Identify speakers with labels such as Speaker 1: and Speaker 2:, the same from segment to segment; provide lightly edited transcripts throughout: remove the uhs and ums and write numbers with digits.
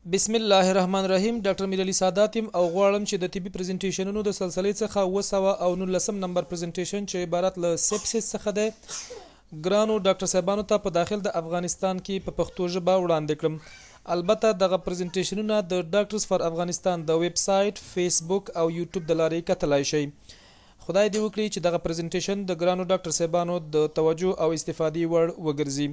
Speaker 1: بسم الله الرحمن الرحیم. ډاکټر میرعلي سادات یم او غواړم چې د طبي پریزنټیشنونو د سلسلې څخه 719 نمبر پریزنټیشن، چې عبارت له sepsis څخه دی، ګرانو ډاکټر صاحبانو ته په داخل د افغانستان کې په پښتو ژبه وړاندې کړم. البته دغه پریزنټیشنونه د ډاکټرز فار افغانستان د ویب سایټ، فیسبوک او یوټیوب د لارې کتلای شئ. خدای دې وکړي چې دغه پریزنټیشن د ګرانو ډاکټر صاحبانو د توجه او استفادې وړ وګرځي.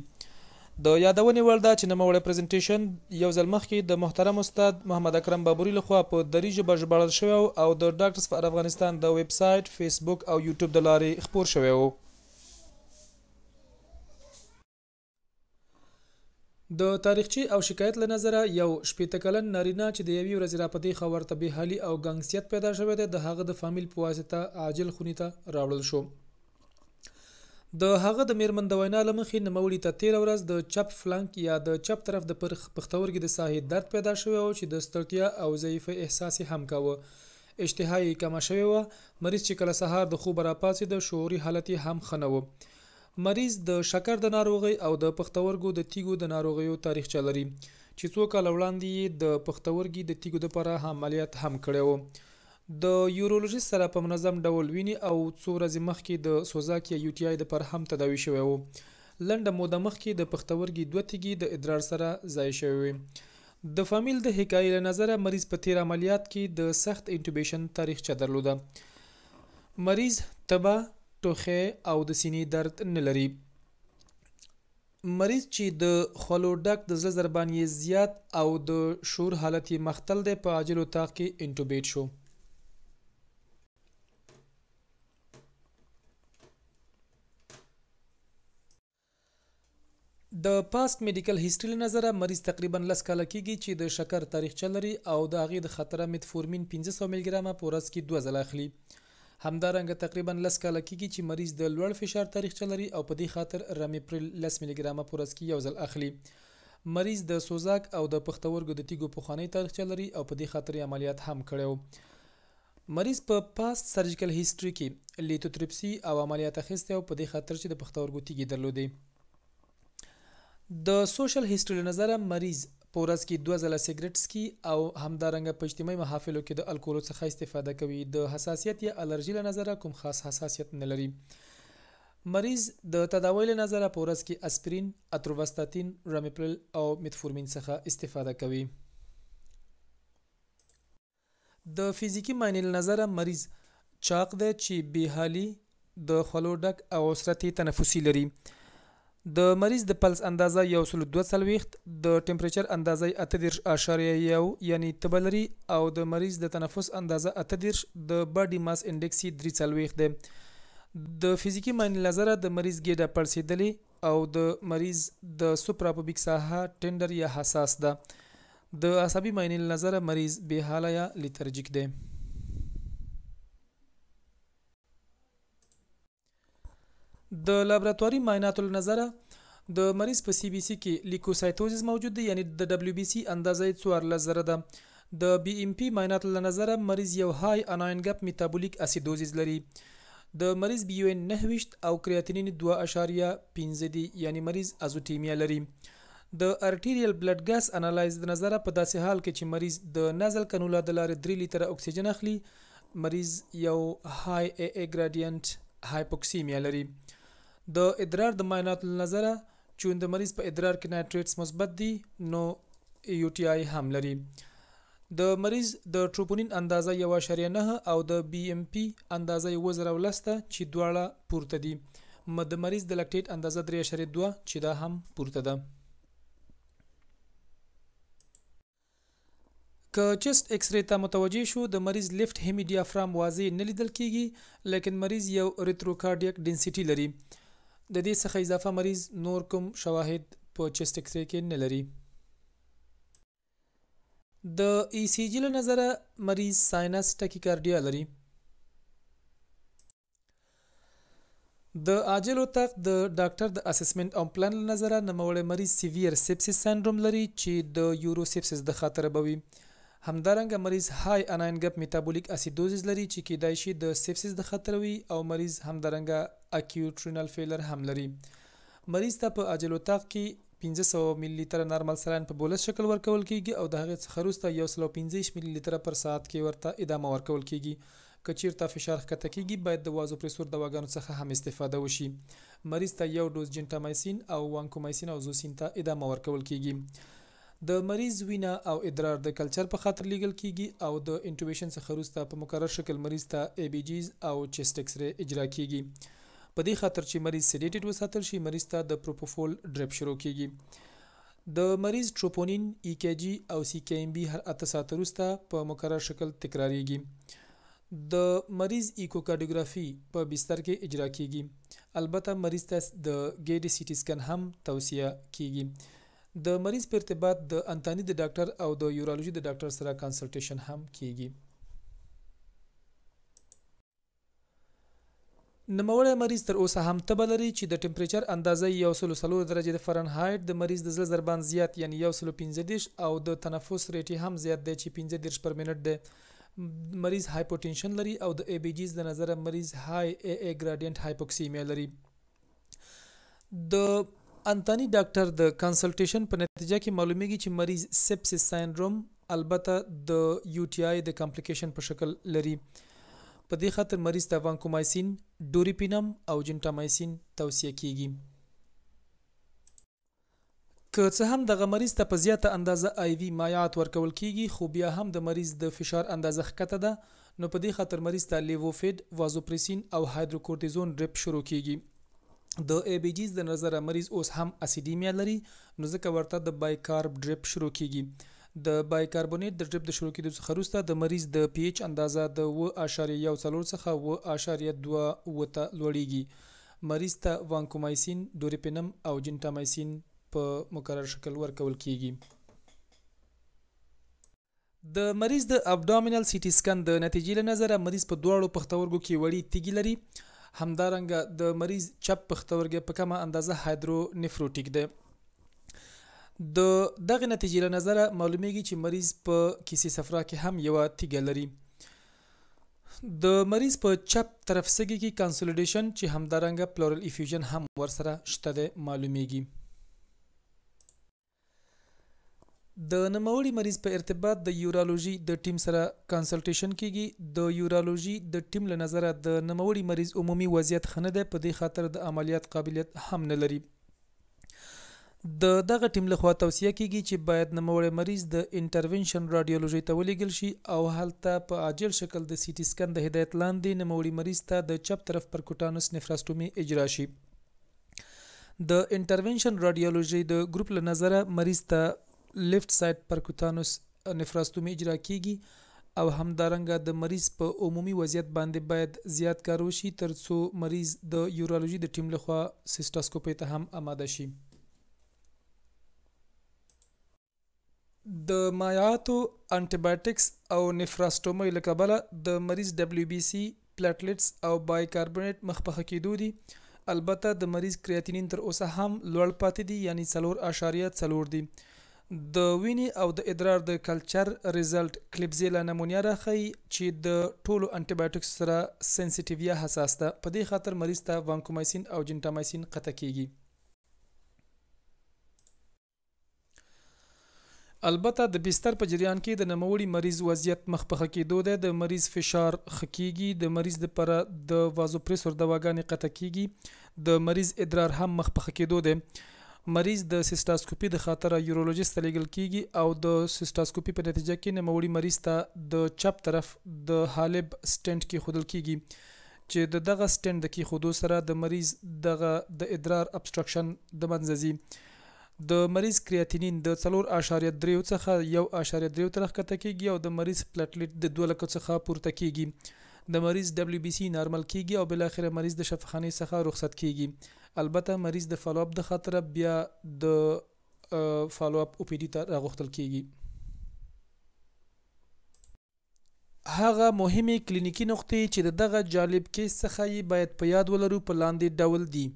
Speaker 1: د یادونې وړ ده چې نوموړی پریزنټیشن یو ځل مخکې د محترم استاد محمد اکرم بابوري لخوا په دري ژبه ژباړل شوی او د ډاکټرز فار افغانستان د ویب سایټ، فیسبوک او یوټیوب د لارې خپور شوی و. د تاریخچې او شکایت له نظره، یو 60 کلن نارینه چې د یوې ورځې را په دې خوا ورته بې حالي او ګنګسیت پیدا شوی دی، د هغه د فامیل په واسطه عاجل خونې ته راوړل شو. د هغه د میرمن د وینا له مخې، نوموړي ته تېره ورځ د چپ flank یا د چپ طرف د پښتورګي د ساحې درد پیدا شوی و چې د ستړتیا او ضعیفۍ احساس یې هم کاوه. اشتها یې کمه شوې وه. مریض چې کله سهار د خوبه راپاڅېده، شعوري حالت یې هم ښه نه و. مریض د شکر د ناروغۍ او د پښتورګو د تیږو د ناروغیو تاریخچه لري چې څو کاله وړاندې یې د پښتورګي د تیږو دپاره عملیات هم کړی و. د urologist سره په منظم ډول ویني او څو ورځې مخکې د سوزاک یا UTI دپاره هم تداوي شوی و. لنډه موده مخکې د پښتورګي دوه تیږې د ادرار سره ځای شوې وې. د فامیل د حکایې له نظره، مریض په تیر عملیات کې د سخت intubation تاریخچه درلوده. مریض تبه، ټوخی او د سینې درد نه لري. مریض چې د خولو ډک، د زړه ضربان یې زیات او د شعور حالت یې مختل دی، په عاجل اتاق کې intubate شو. د past medical history له نظره، مریض تقریبا 10 کاله کېږي چې د شکر تاریخچه لري او د هغې د خاطره میتفورمین 500 میلي ګرامه په ورځ کې دوه ځله اخلي. همدارنګه تقریبا 10 کاله کېږي چې مریض د لوړ فشار تاریخچه لري او په دې خاطر رمیپریل 10 میلي ګرامه په ورځ کې یو ځل اخلي. مریض د سوزاک او د پښتورګو د تیږو پخوانۍ تاریخچه لري او په دې خاطر یې عملیات هم کړی و. مریض په past surgical history کې lithotripsy او عملیات اخیستی او په دې خاطر چې د پښتورګو تیږې درلودې. د social history له نظره، مریض په ورځ کې دوه ځله سګرټ څکي او همدارنګه په اجتماعي محافلو کې د الکولو څخه استفاده کوي. د حساسیت یا الرژي له نظره کوم خاص حساسیت نه لري. مریض د تداوۍ له نظره په ورځ کې اسپرین، اتروواستاتین، رامیپریل او میتفورمین څخه استفاده کوي. د فزیکي معاینې له نظره، مریض چاق دی چې بې حالي، د خولو ډک او عسرت تنفسي لري. د مریض د پلس اندازه 142، د temperature اندازه 38.1، یعنی تبه لري، او د مریض د تنفس اندازه 38، د body mass index یې 43 دی. د فزیکي معاینې له نظره، د مریض ګیډه پړسېدلې او د مریض د suprapubic ساحه tender یا حساس ده. د عصبي معاینې له نظره، مریض بې حاله یا lethargic دی. د لابراتواري معایناتو له نظره، د مریض په CBC کې leukocytosis موجود دی، یعنی د WBC اندازه یې 14,000 ده. د BMP معایناتو له نظره، مریض یو high anion gap metabolic acidosis لري. د مریض BUN 29 او کریاتینین 2.5 دي، یعنی مریض azotemia لري. د arterial blood gas analyze د نظره، په داسې حال کې چې مریض د nasal cannula د لارې 3 لیتره اکسیجن اخلي، مریض یو high A-a gradient hypoxemia لري. د ادرار د معایناتو له نظره، چون د مریض په ادرار کې nitrates مثبت دي، نو UTI هم لري. د مریض د ټروپونین اندازه 1.9 او د BNP اندازه یې 7010 ده چې دواړه پورته دي. د مریض د lactate اندازه 3.2 چې دا هم پورته ده. که chest X-ray ته متوجه شو، د مریض left hemidiaphragm واضح نه لیدل کیږي، لیکن مریض یو retrocardiac density لري. د دې څخه اضافه مریض نور کوم شواهد په chest X-ray کې نه لري. د ECG له نظره، مریض sinus tachycardia لري. د عاجل اتاق د ډاکټر د assessment او پلان له نظره، نوموړی مریض severe sepsis syndrome لري چې د urosepsis د خاطره به وي. همدارنګه مریض high anion gap metabolic acidosis لري چې کیدای شي د sepsis د خاطره وي او مریض همدارنګه acute renal failure هم لري. مریض ته په عاجل اتاق کې 500 ملي لیتره نارمل سلاین په بولس شکل ورکول کیږي او د هغې څخه وروسته 125 ملي لیتره پر ساعت کې ورته ادامه ورکول کیږي. که چیرته فشار ښکته کیږي باید د وازوپریسور دواګانو څخه هم استفاده وشي. مریض ته یو ډوز جنټامایسین او وانکومایسین او زوسین ته ادامه ورکول کیږي. د مریض وینه او ادرار د کلچر په خاطر لیږل کیږي او د انټوبیشن څخه وروسته په مکرر شکل مریض ته ای بي جیز او چیسټ ایکسری اجرا کیږي. په دې خاطر چې مریض سیډیټډ وساتل شي، مریض ته د پروپوفول ډریپ شروع کیږي. د مریض ټروپونین، ای کی جی او سی کی ایم بي هر 8 ساعته وروسته په مکرر شکل تکراریږي. د مریض ایکوکارډیوګرافي په بستر کې اجرا کیږي. البته مریض ته د ګیډې سی ټي سکن هم توصیه کیږي. د مریض په ارتباط د انتاني د ډاکټر او د یورولوژي د ډاکټر سره کنسلټیشن هم کیږي. نوموړی مریض تر اوسه هم تبه لري چې د ټمپریچر اندازه یې 104 درجې د فرنهایت، د مریض د زړه ضربان زیات یعنی 135 او د تنفس ریټ یې هم زیات دی چې 35 پر منټ دی. مریض هایپوټینشن لري او د ای بي جیز د نظره مریض های ای ای ګراډینټ هایپوکسیمیا لري. د انتاني ډاکټر د کنسلټیشن په نتیجه کې معلومیږي چې مریض سپسیس سایندروم البته د یو ټي آی د کمپلیکیشن په شکل لري. په دې خاطر مریض ته وانکومایسین، ډوریپینم او جنټامایسین توصیه کیږي. که څه هم دغه مریض ته په زیاته اندازه آی وي مایعات ورکول کیږي، خو بیا هم د مریض د فشار اندازه ښکته ده، نو په دې خاطر مریض ته لیووفید، وازوپریسین او هایدروکورتیزون ډریپ شروع کیږي. د ای بي جیز د نظره مریض اوس هم اسیډیمیا لري، نو ځکه ورته د بایکارب ډریپ شروع کیږي. د بایکاربونیټ د ډریپ د شروع کېدو څخه وروسته د مریض د پی ایچ اندازه د 7.14 څخه 7.27 ته لوړیږي. مریض ته وانکومایسین، ډوریپینم او جنټامایسین په مکرر شکل ورکول کیږي. د مریض د ابډومینل سی ټي سکن د نتیجې له نظره مریض په دواړو پښتورګو کې وړې تیږې لري. همدارنګه د مریض چپ پښتورګی په کمه اندازه هایدرونفروټیک دی. د دغې نتیجې له نظره معلومیږي چې مریض په کیسې صفرا کې هم یوه تیږه لري. د مریض په چپ طرف سږي کې کانسولیډیشن چې همدارنګه پلورل ایفیوژن هم ورسره شته دی معلومیږي. د نوموړي مریض په ارتباط د یورولوژي د ټیم سره کنسلټیشن کیږي. د یورولوژي د ټیم له نظره د نوموړي مریض عمومي وضعیت ښه نه دی، په دې خاطر د عملیات قابلیت هم نه لري. د دغه ټیم لخوا توصیه کیږي چې باید نوموړی مریض د انټرونشن رادیولوژي ته ولیږل شي او هلته په عاجل شکل د سی ټي سکن د هدایت لاندې نوموړي مریض ته د چپ طرف پرکوټانوس نفراستومي اجرا شي. د انټرونشن رادیولوژي د ګروپ له نظره مریض ته لیفټ ساید پرکوتانوس نفراستومي اجرا کیږي او همدارنګه د مریض په عمومي وضعیت باندې باید زیات کار وشي ترڅو مریض د یورولوژي د ټیم لخوا سیسټاسکوپۍ ته هم اماده شي. د مایعاتو، انټي بایوټکس او نفراستومۍ له کبله د مریض ډبلیو بي سي، پلیټلیټس او بایکاربونیټ مخ په ښه کېدو دي. البته د مریض کریاتینین تر اوسه هم لوړ پاتې دي، یعنی 4.4 دي. د وینې او د ادرار د کلچر ریزلټ کلیبزیلا نمونیا راښيي چې د ټولو انټي بایوټکس سره سنسیټیو یا حساس ده. په دې خاطر مریض ته وانکومایسین او جنټامایسین قطع کیږي. البته د بستر په جریان کې د نوموړي مریض وضعیت مخ په ښه کېدو دی. د مریض فشار ښه کیږي، د مریض لپاره د وازوپریسور دواګانې قطع کیږي، د مریض ادرار هم مخ په ښه کېدو دی. مریض د سیسټاسکوپي د خاطره یورولوژیست ته لیږل کیږي او د سیسټاسکوپي په نتیجه کې نوموړي مریض ته د چپ طرف د حالب سټنټ کېښودل کیږي چې د دغه سټنټ د کېښودو سره د مریض دغه د ادرار ابسټرکشن د منځه ځي. د مریض کریاتینین د 4.3 څخه 1.3 ته راښکته کیږي او د مریض پلیټلیټ د 2 لکو څخه پورته کیږي. د مریض ډبلیو بي سي نارمل کیږي او بالاخره مریض د شفاخانې څخه رخصت کیږي. البته مریض د فالو اپ د خاطره بیا د فالو اپ او پي ډي ته راغوښتل کیږي. هغه مهمې کلینیکي نقطې چې د دغه جالب کیس څخه یې باید په یاد ولرو په لاندې ډول دي.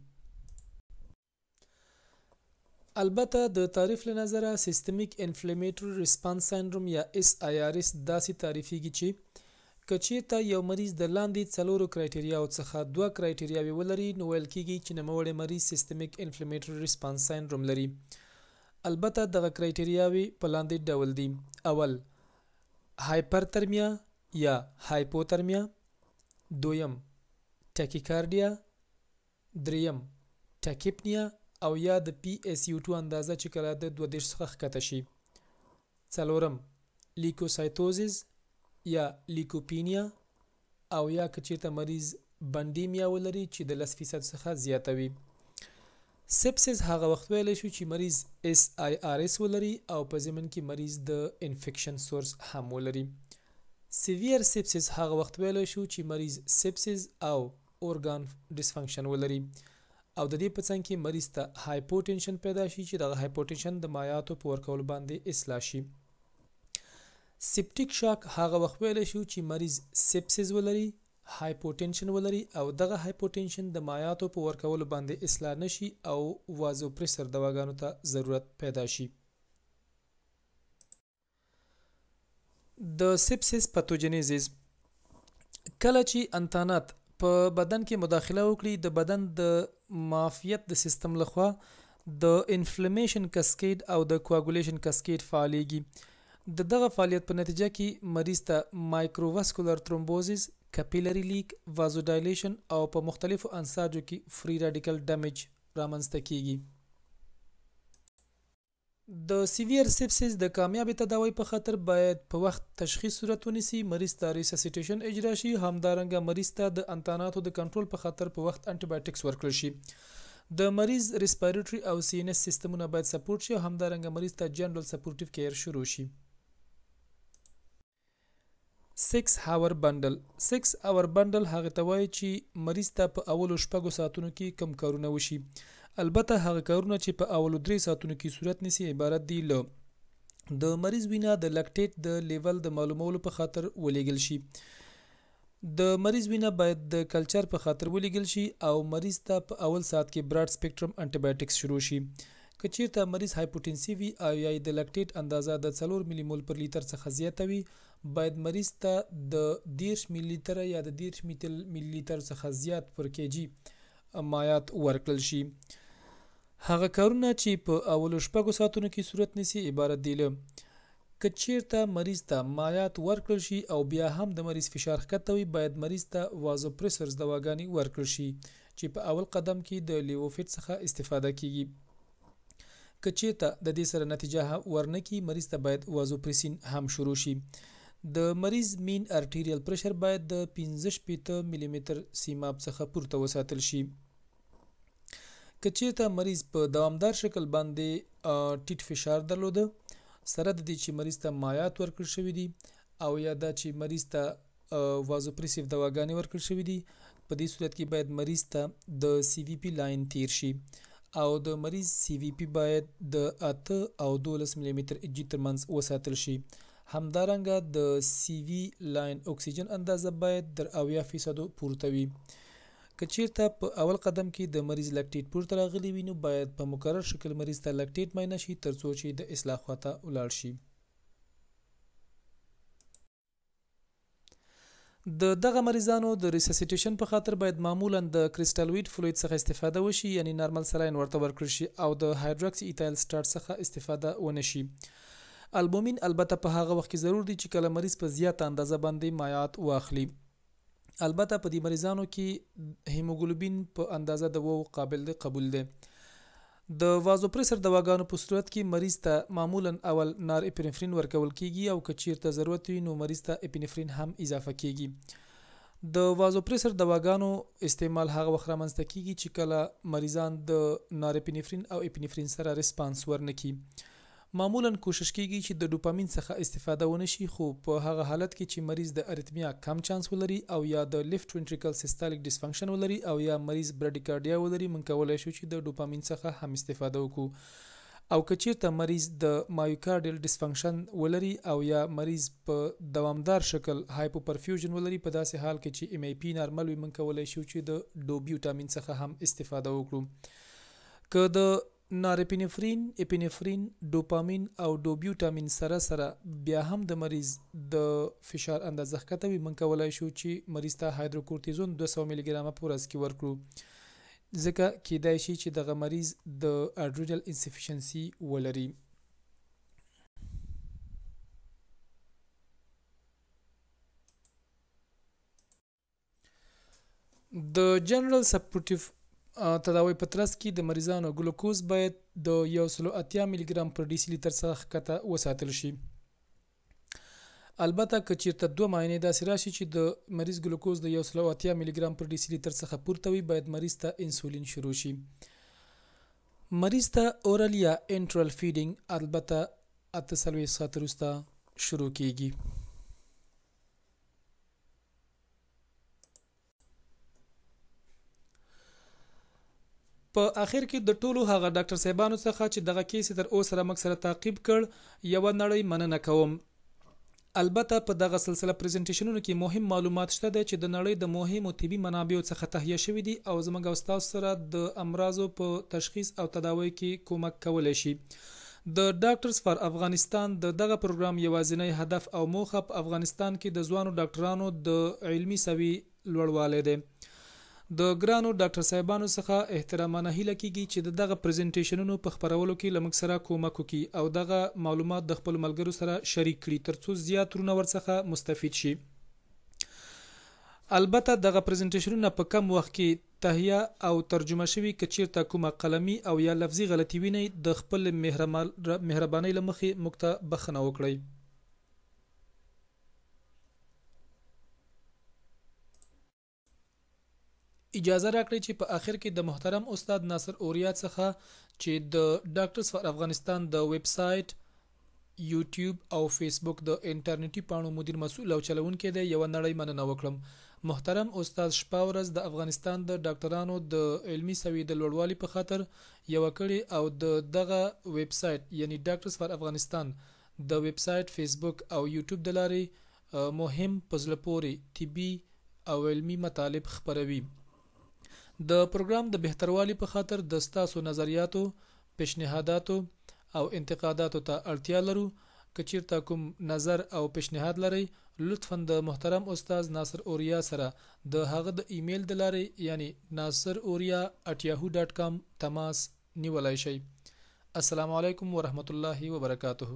Speaker 1: البته د تعریف له نظره سیستمیک انفلیمیټري ریسپانس سندروم یا اس آی آر اس داسې تعریفیږي چې که چیرته یو مریض د لاندې 4 کرایټریاو څخه 2 کرایټریاوې ولري، نو ویل کیږي چې نوموړی مریض سیستمیک انفلیمیټري ریسپانس سندروم لري. البته دغه کرایټریاوې په لاندې ډول دي. اول، هایپرترمیا یا هایپوترمیا، دویم، ټاکیکارډیا، دریم، ټاکیپنیا او یا د پي ایس یو ټو اندازه چې کله د 32 څخه ښکته شي. څلورم، لیکوسایتوزیس یا لیکوپینیا او یا که چیرته مریض بنډیمیا ولري چې د 10% څخه زیاته وي. سپسس هغه وخت ویلی شو چې مریض اس آی آر اس ولري او په ضمن کې مریض د انفیکشن سورس هم ولري. سیویر سپسس هغه وخت ویلی شو چې مریض سپسس او اورګان ډیسفنکشن ولري او د دې په څنګ کې مریض ته هایپوټنشن پیدا شي چې دغه هایپوټنشن د مایعاتو په ورکولو باندې اصلاح شي. سپټیک شاک هغه وخت ویلی شو چې مریض سپسس ولري، هایپوټنشن ولري او دغه هایپوټنشن د مایعاتو په ورکولو باندې اصلاح نشي او وازوپریسر دواګانو ته ضرورت پیدا شي. د سپسس پاتوجنیزز، کله چې انتانات په بدن کې مداخله وکړي، د بدن د معافیت د سیستم لخوا د انفلیمیشن کسکیډ او د کواګولیشن کسکیډ فعالیږي. د دغه فعالیت په نتیجه کې مریض ته مایکروواسکولر ترومبوزیس، کپیلری لیک، وازوډایلیشن او په مختلفو انساجو کې فری رادیکل ډمیج رامنځته کیږي. د سیویر سپسس د کامیابې تداوۍ په خاطر باید په وخت تشخیص صورت ونیسي، مریض ته ریسسیټیشن اجرا شي، همدارنګه مریض ته د انتاناتو د کنټرول په خاطر په وخت انټي بایوټکس ورکړل شي. د مریض ریسپایریټري او سی ان اس سیستمونه باید سپورټ شي او همدارنګه مریض ته جنرال سپورټیو کیر شروع شي. 6 هاور بنډل، 6 اور بنډل هغه ته وایي چې مریض ته په اولو 6 ساعتونو کې کم کارونه وشي. البته هغه کارونه چې په اولو 3 ساعتونو کې صورت نیسي عبارت دي له د مریض وینه د لکټیټ د لیول د معلومولو په خاطر ولیږل شي. د مریض وینه باید د کلچر په خاطر ولیږل شي او مریض ته په اول ساعت کې براډ سپیکټرم انټي بایوټکس شروع شي. که چیرته مریض هایپوټنسي وي او یا د لکټیټ اندازه د 4 ملي مول پر لیتر څخه زیاته وي، باید مریض ته د 30 ملي لیتر یا د 30 ملي لیتر څخه زیات پر کیجي مایعات ورکړل شي. هغه کارونه چې په اولو 6 ساعتونو کې صورت نیسي عبارت دي له که چیرته مریض ته مایعات ورکړل شي او بیا هم د مریض فشار ښکته وي، باید مریض ته وازوپریسرز دواګانې ورکړل شي چې په اول قدم کې د لیوفیټ څخه استفاده کیږي. که چیرته د دې سره نتیجه ورنکړي، مریض ته باید وازوپریسین هم شروع شي. د مریض مین ارټیریل پرشر باید د 65 ملي متر سیماب څخه پورته وساتل شي. که چیرته مریض په دوامدار شکل باندې ټیټ فشار درلوده، سره د دې چې مریض ته مایعات ورکړل شوي دي او یا دا چې مریض ته وازوپریسیو دواګانې ورکړل شوي دي، په دې صورت کې باید مریض ته د سی وی پی لاین تیر شي او د مریض سی وی پی باید د 8 او 12 ملي متر جي ترمنځ وساتل شي. همدارنګه د سی وی لاین اکسیجن اندازه باید در 70% پورته وي. که چیرته په اول قدم کې د مریض لکټیټ پورته راغلی وي، نو باید په مکرر شکل مریض ته لکټیټ معاینه شي ترڅو چې د اصلاح خواته ولاړ شي. د دغه مریضانو د ریسسیټیشن په خاطر باید معمولا د کریسټالوید فلوید څخه استفاده وشي، یعنی نارمل سلاین ورته ورکړل شي او د هایدروکسي ایتایل سټارچ څخه استفاده ونه شي. البومین البته په هغه وخت کې ضرور دی چې کله مریض په زیاته اندازه باندې مایعات واخلي. البته په دې مریضانو کې هیموګلوبین په اندازه د 7 قابل د قبول دی. د وازوپریسر دواګانو په صورت کې مریض ته معمولا اول نار اپینفرین ورکول کیږي او که چیرته ضرورت وي نو مریض ته اپینفرین هم اضافه کیږي. د وازوپریسر دواګانو استعمال هغه وخت رامنځته کیږي چې کله مریضان د نار اپینفرین او اپینفرین سره ریسپانس ورنکړي. معمولا کوشش کیږي چې د ډوپامین څخه استفاده ونه شي، خو په هغه حالت کې چې مریض د اریتمیا کم چانس ولري او یا د لیفټ وینټریکل سیستالیک ډیسفنکشن ولري او یا مریض برډیکارډیا ولري، موږ کولای شو چې د ډوپامین څخه هم استفاده وکړو. او که چیرته مریض د مایوکارډیل ډیسفنکشن ولري او یا مریض په دوامدار شکل هایپوپرفیوژن ولري، په داسې حال کې چې ام ای پی نارمل وي، موږ کولای شو چې د ډوبیوټامین څخه هم استفاده وکړو. که د نارپینفرین، اپینفرین، ډوپامین او ډوبیوټامین سره سره بیا هم د مریض د فشار اندازه ښکته وي، موږ کولای شو چې مریض ته هایدروکورتیزون 200 ملي ګرامه په ورځ کې ورکړو. ځکه کیدای شي چې دغه مریض د اډرینل انسفیشنسي ولري. د جنرال سپورټیف تداوۍ په ترڅ کې د مریضانو ګلوکوز باید د 180 ملي ګرام پر ډیسي لیتر څخه ښکته وساتل شي. البته که چیرته دوه معاینې داسې راشي چې د مریض ګلوکوز د 180 ملي ګرام پر ډیسي لیتر څخه پورته وي، باید مریض ته انسولین شروع شي. مریض ته اورل یا انټرل فیډینګ البته 48 ساعته وروسته شروع کیږي. په اخر کې د ټولو هغه ډاکټر صاحبانو څخه چې دغه کیس یې تر اوسه له موږ سره تعقیب کړ یوه نړۍ مننه کوم. البته په دغه سلسله پریزنټیشنونو کې مهم معلومات شته دی چې د نړۍ د مهمو طبي منابعو څخه تهیه شوي دي او زموږ او ستاسو سره د امراضو په تشخیص او تداوۍ کې کومک کولی شي. د ډاکټرز فار افغانستان د دغه پروګرام یوازینی هدف او موخه په افغانستان کې د ځوانو ډاکټرانو د علمي سویې لوړوالی دی. د ګرانو ډاکټر صاحبانو څخه احترامانه هیله کیږي چې د دغه پریزنټیشنونو په خپرولو کې له موږ سره کومک وکړي او دغه معلومات د خپلو ملګرو سره شریک کړي ترڅو زیات ورونه ورڅخه مستفید شي. البته دغه پریزنټیشنونه په کم وخت کې تهیه او ترجمه شوي که چیرته کومه قلمي او یا لفظي غلطي وینئ د خپلې مهربانۍ له مخې موږ ته بخښنه وکړئ. اجازه راکړئ چې په اخر کې د محترم استاد ناصر اوریا څخه چې د ډاکټرز فار افغانستان د ویب سایټ، یوټیوب او فیسبوک د انټرنیټي پاڼو مدیر مسؤل او چلوونکی دی یوه نړۍ مننه وکړم. محترم استاد شپه ورځ د افغانستان د ډاکټرانو د علمي سویې د لوړوالي په خاطر یوه کړې او د دغه ویب سایټ یعنی ډاکټرز فار افغانستان د ویب سایټ، فیسبوک او یوټیوب د لارې مهم په زړه پورې طبي او علمي مطالب خپروي. د پروګرام د بهتروالي په خاطر د ستاسو نظریاتو، پیشنهاداتو او انتقاداتو ته اړتیا لرو. که چیرته کوم نظر او پیشنهاد لرئ لطفاً د محترم استاد ناصر اوریا سره د هغه د ایمیل د لارې یعنی nasseroria@yahoo.com تماس نیولای شئ. السلام علیکم ورحمة الله وبرکاته.